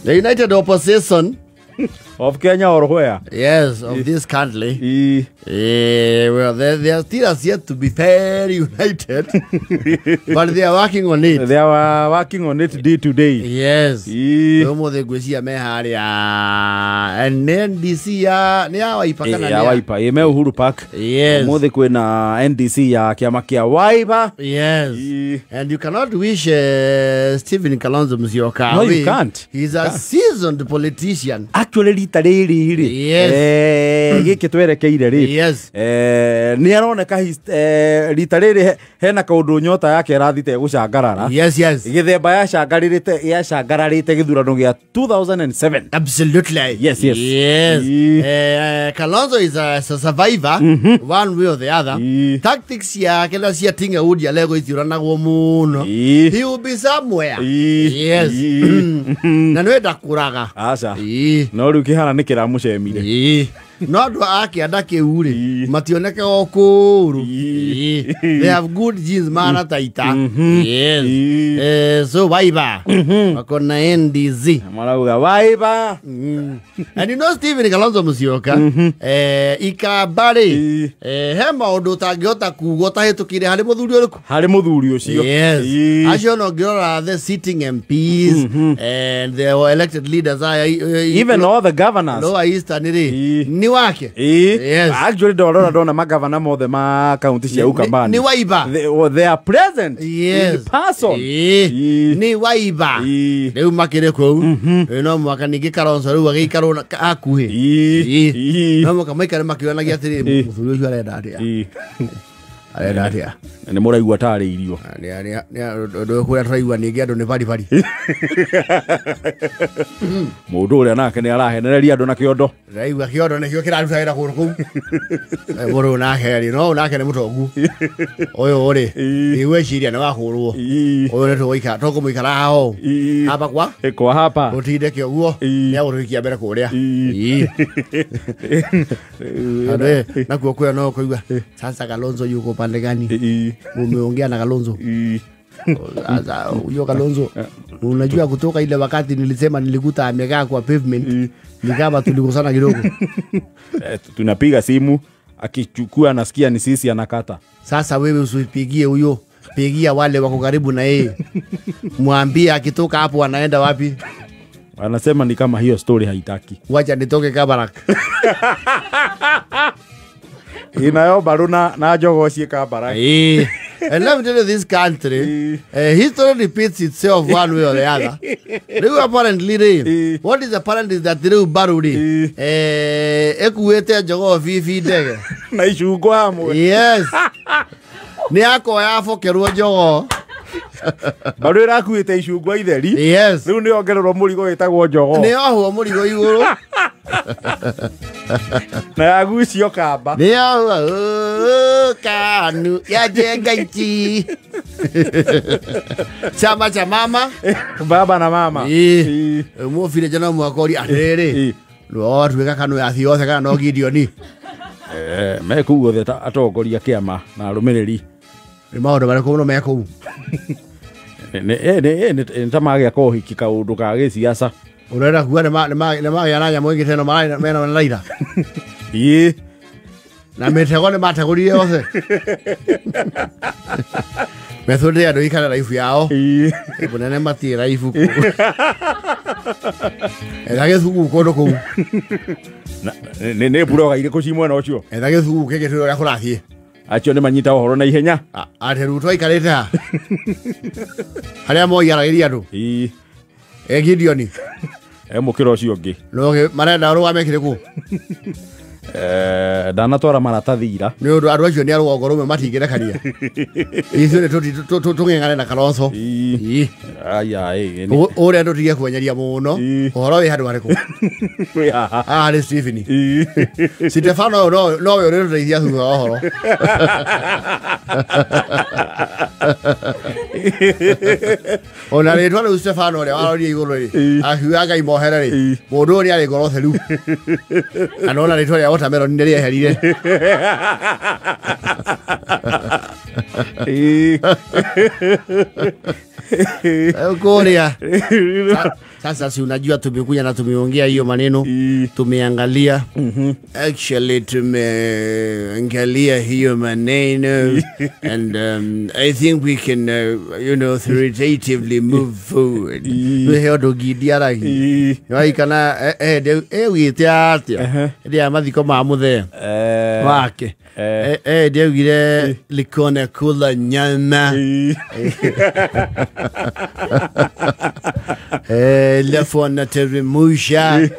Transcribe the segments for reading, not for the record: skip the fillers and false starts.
The United Opposition of Kenya or where? Yes, of this country. Well, they are still as yet to be very united, but they are working on it. They are working on it day to day. Yes. Umuthi ngwĩciria me harĩa NDC ya nĩ ya Wiper kana ya Wiper ime Uhuru Park. Yes. Umuthi kwĩna NDC ya kĩama kĩa Wiper. Yes. And you cannot wish Stephen Kalonzo Musyoka. No, you can't. He's a seasoned politician. Actually rita rĩrĩ rĩ. Yes. Gĩkĩ twerekeire rĩ. Yes. Nĩ aroneka rita rĩrĩ hena kaũndũ nyota yake ĩrathite gũcangarara. Yes, yes. Gĩthemba yacangararĩte gĩthurano gĩa 2007. Absolutely. Yes, yes. Yes. Kalonzo is a survivor, one way or the other. Tactics yake na cia Tinga Wood alego itiuranagwo mũno. He will be somewhere. Yes. Na nĩ ndakũraga. Aca. No rĩu kĩhana nĩ kĩramũcemire. No andũ a kĩanda kĩu rĩ mationeke o kũũru. They have good genes mana taita. Yes. So Wiper wako na NDC marauga Wiper. And you know Stephen Kalonzo Musyoka Ikamba rĩ he maũndũ ũtangĩhota kuga ũtahĩtũkĩire harĩ mũthuri ũrĩkũ? Harĩ mũthuri ũcio. Yes. Acio no ngĩrora the sitting MPs and the elected leaders, even all the governors. Lower Eastern rĩ ni wake. Yes. Actually ndorora ndona magavana mothe ma county cia Ukambani ni Wiper. They are present. Yes. In person. Ni Wiper. Rĩu makĩrĩ kũu no mwaka ningĩ Kalonzo rĩu agĩikarwo hakuhĩ. No mwaka maikare makĩonagia atĩrĩ mũthuri ũcio arenda atĩa. Arenda atĩa. Nĩ mũraigua tarĩ irio. Nĩ kũrĩa tũraigua ningĩ andũ nĩ baribari. Mũndũ ũrĩa nake nĩ arahenereria andũ na kĩondo. Ndĩraigua kĩondo nĩkĩo kĩraruta wĩra kũndũ kũu. Mũndũ nake rĩ no nake nĩ mũtongu. Ũyũ rĩ ndigwĩciria nĩ wahũrwo. Ũyũ nĩ tũgũikara tũkũmũikara haha ũũ. Hapa kwa? Kwa hapa. Ũtindĩke ũguo nĩ agũtũikia mbere kũrĩa. Nakuo kwĩyo no kũigua sasa Kalonzo yuko pande gani? Umeongea na Kalonzo? Sasa huyo Kalonzo unajua kutoka ile wakati nilisema nilikuta amekaa kwa pavement ni kama tulikosana kidogo. Tunapiga simu akichukua anasikia ni sisi anakata. Sasa wewe usipigie huyo, pigia wale wako karibu na yeye. Mwambie akitoka hapo anaenda wapi? Anasema ni kama hiyo story haitaki. Wacha nitoke Kabarak. Inayo baruna na njogo ciĩ Kabarak. And let me tell you, this country, history repeats itself one way or the other. Rĩu apparently rĩ, what is apparent is that rĩu mbaru rĩ, ĩkuĩte njogoo bibi ndege. Na icungwa hamwe. Yes. Nĩ akoya abokerwo njogoo. Mbaru ĩrakuĩte icungwa itheri. Yes. Rĩu nĩ ongererwo mũrigo wĩtagwo njogoo. Nĩ yohwo mũrigo igũrũ. Na yagucio kamba. Nĩ yohwo KANU yajenga nchi. Chama cha mama baba na mama. Mũbire jana mwakori atĩrĩrĩ no tuĩka KANU yathi yothe kana no Gideon. Me kũu othe atongoria kĩama na arũmĩrĩri. Nĩ maũndũ marĩkũ mũno me kũu? Nĩ ta magĩa kohiki kaũndũ ka gĩciaca. Ũrenda kuga nĩ magĩa na nyamũ ĩngĩ teno mena na Raila? Ĩĩ. Na mĩtego nĩ mategũrire yothe. Methũndĩ andũ ikare raibu yao. Kũnene matirĩ raibu kũu. Etha gĩthugu kũndũ kũu. Nĩ mburoga irĩkũ ci mwena ũcio? Etha gĩthugu kĩngĩ twĩre ũrĩa kũrathiĩ. Acio nĩ manyita ũhoro na ihenya. Atĩ Ruto aikarĩte ha? Harĩa Moi aragĩria andũ? Ĩĩ. Gideon. E mũkĩra ũcio ũngĩ. No marenda rũgame kĩrĩkũ? Ndanatwara maratathi ira. Nĩ ũndũ andũ acio nĩ a rũgongo rũmwe matingĩrekania. Ithuĩ nĩ tũng'eng'ane na Kalonzo. Aya ĩ. Ũrĩa ndũtige kwenyeria mũno. Ũhoro wĩ handũ harĩkũ? Wĩ haha. Haha nĩ Stephen. Stefano no we ũrĩtũteithia thutha wa ũhoro. Ona rĩtwa rĩu Stefano ũrĩa waroria igũrũ rĩ, akiuga Ngai mohere rĩ, mũndũ ũyũ nĩarĩ ngoro theru. Na nona rĩtwa rĩa watermelon nĩ rĩeherire. Korea. Sasa si unajua tumekuja na tumeongea hiyo maneno, tumeangalia. Actually tumeangalia hiyo maneno and I think we can you know, authoritatively move forward. Wewe ndo gidiara hi. Waikana wite atia rĩa mathiko ma mũthee wake ndiaugire likone kula nyama alafu anateremusha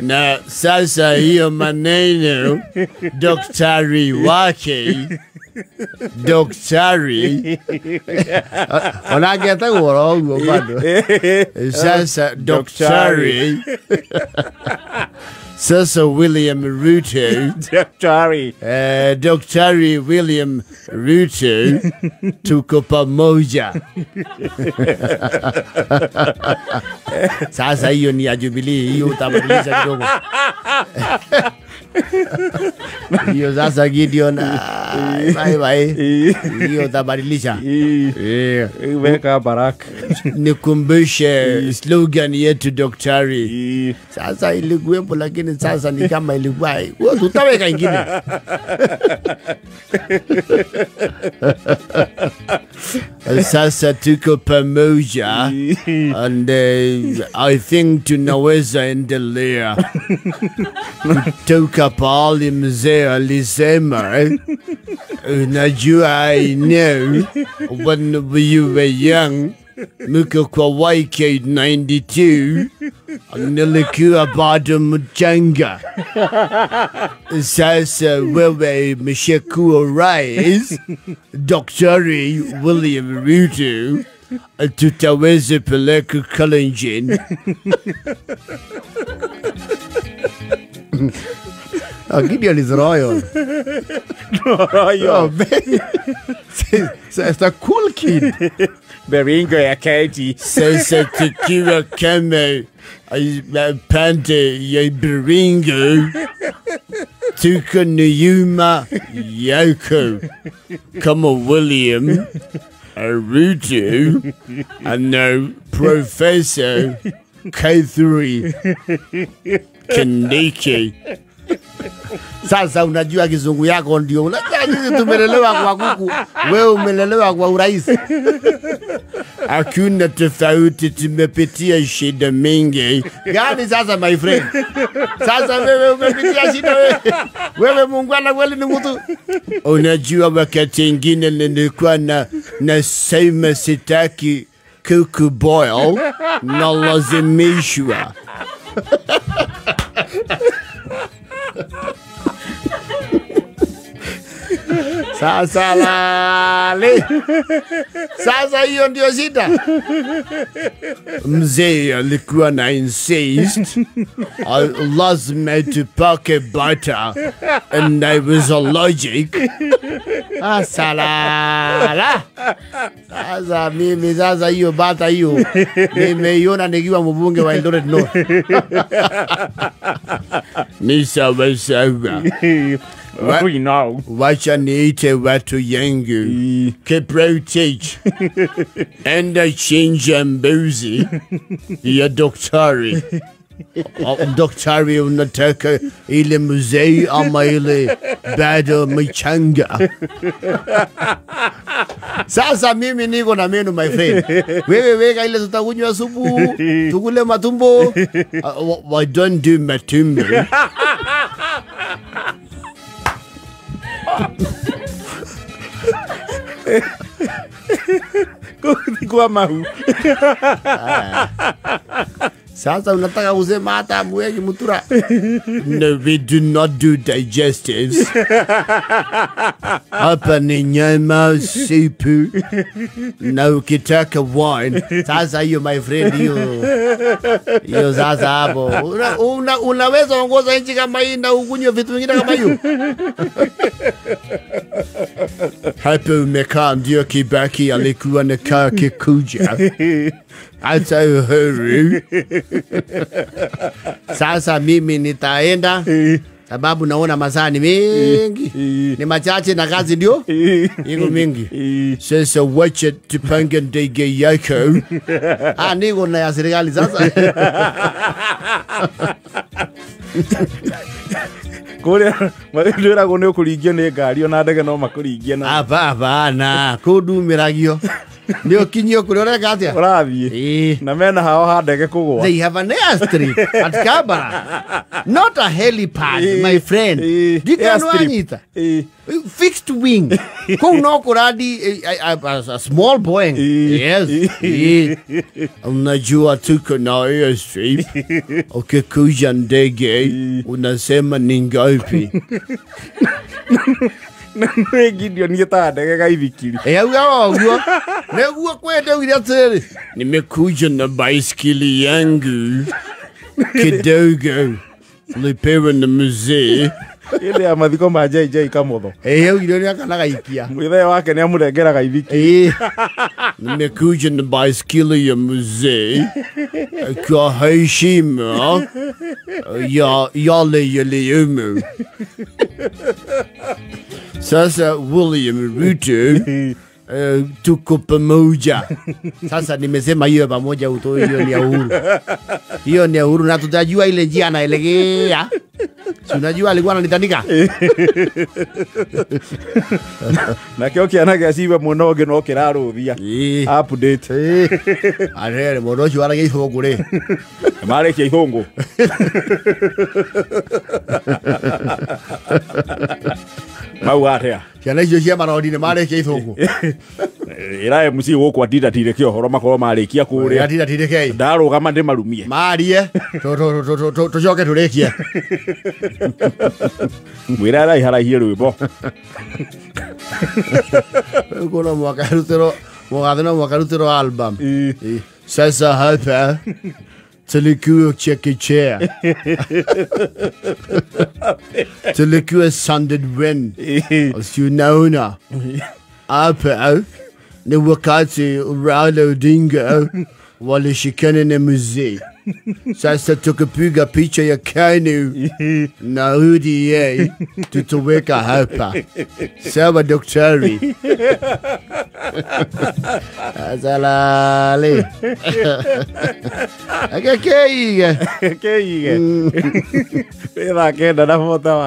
na sasa hiyo maneno daktari wake daktari onake etagwo oro ũguo bado sasa daktari sasa William Ruto daktari Daktari William Ruto tuko pamoja. Sasa hiyo ni ya Jubilee, hiyo utabadilisha kidogo. Hiyo sasa Gideon, bye bye. Hiyo utabadilisha. Weka baraka. Nikumbushe slogan yetu daktari. Sasa ilikuwepo lakini sasa ni kama ilikuwa tutaweka ingine. Sasa tuko pamoja and I think tunaweza endelea kutoka pahali mzee alisema. Unajua, I know when you were young, mko kwa YK92, nilikuwa bado mchanga. Sasa wewe mshakuwa rais, Daktari William Ruto, tutaweza peleka Kalenjin. Oh, Gideon is royal. Royal. Oh, man. It's a cool kid. Baringo ya Katie. Sasa tukiwa kama pande ya Baringo, tuko nyuma yako kama William Ruto and now Professor K3 Kindiki. Sasa unajua kizungu yako ndio. Unajua sisi tumelelewa kwa kuku, wewe umelelewa kwa urahisi. Hakuna tofauti, tumepitia shida mingi. Gani sasa my friend? Sasa wewe umepitia shida wewe. Wewe muungwana kweli ni mtu. Unajua wakati ingine nilikuwa na nasema sitaki kuku boil na lazimishwa. Sasa lale. Sasa hiyo ndio shida. Mzee alikuwa na insist lazima tupake butter and I was allergic. Sasa lala. Sasa mimi sasa hiyo butter hiyo nimeiona nikiwa mbunge wa Eldoret North. Ni sawa sawa. We know. Wacha niite watu yangu Kiprotich enda chinja mbuzi ya daktari. Daktari unataka ile mzee ama ile bado mchanga. Sasa mimi niko na menu my friend. Wewe weka ile tutakunywa supu, tukule matumbo. I don't do matumbo. Kwa mahu. Sasa unataka kusema hata mwegi mutura. No, we do not do digestives. Hapa ni nyama, supu, na ukitaka wine. Sasa hiyo my friend, hiyo sasa hapo. Unaweza ongoza nchi kama hii na ukunywe vitu vingine kama hiyo. Hapo umekaa ndio Kibaki alikuwa anakaa kikuja. Hata Uhuru. Sasa mimi nitaenda. Sababu naona masaa ni mengi, ni machache na kazi ndio iko mingi. Sasa wacha tupange ndege yako. Ah, niko na ya serikali sasa. Kũrĩa ndĩragwo nĩ ũkũringio nĩ ngari ona ndege no makũringie na Hapa hapana, kũndumĩragio nĩ ũkinyio kũrĩa ũreka atĩa? Ũrathiĩ na mena hao ha ndege kũgũa. They have an airstrip at Kabara, not a helipad, my friend. Ndikanwanyita fixed wing kũu no kũrandi a small Boeing. Yes. Unajua tuko na airstrip, ukikuja ndege unasema ni ngapi. Nĩ Gideon gĩtaga ndege gaithikiri. Auga ũguo nĩguo kwenda ugire atĩrĩrĩ, nimekuja na baiskeli yangu kidogo nilipewa na mzee. Hĩndĩ ya mathiko ma JJ Kamotho. Augire nĩ akanagaikia. Mwĩthee wake nĩ amũrengera gaithikiri. Nimekuja na baiskeli ya mzee kwa heshima ya yale yaliyomo. Sasa William Ruto, tuko pamoja. Sasa nimesema hiyo pamoja utoe, hiyo ni ya Uhuru. Hiyo ni ya Uhuru na tutajua ile njia anaelekea. Si unajua alikuwa ananitanika. Na kĩo kĩana gĩa cibe mũno ũngĩ no kĩrarũthia. Update. Arere mũndũ ũcio waragia ithũngũ rĩ. Marĩkia ithũngũ. Mau atĩa? Ciana icio cia marodi nĩ marĩkia ithũngũ. Ĩra MC gũkũ atindatirĩke ũhoro makorwo marĩkia kũrĩa. Atindatirĩke. Ndarũgama ndĩmarumie. Marie, tũcoke tũrĩkie. Mwĩre araiharairie rwĩmbo. Rĩu no mũhaka rutĩrwo, mũgathe no mũhaka rutĩrwo album. Sasa hapa tulikuwa chekechea. Tulikuwa Sunday win. Unaona hapa ni wakati Raila Odinga walishikana na mzee. Sasa tukapiga picha ya KANU na UDA tutaweka hapa. Sawa daktari. Azalale. Akakeiga. Keiga. Wĩ thaa kenda na bota.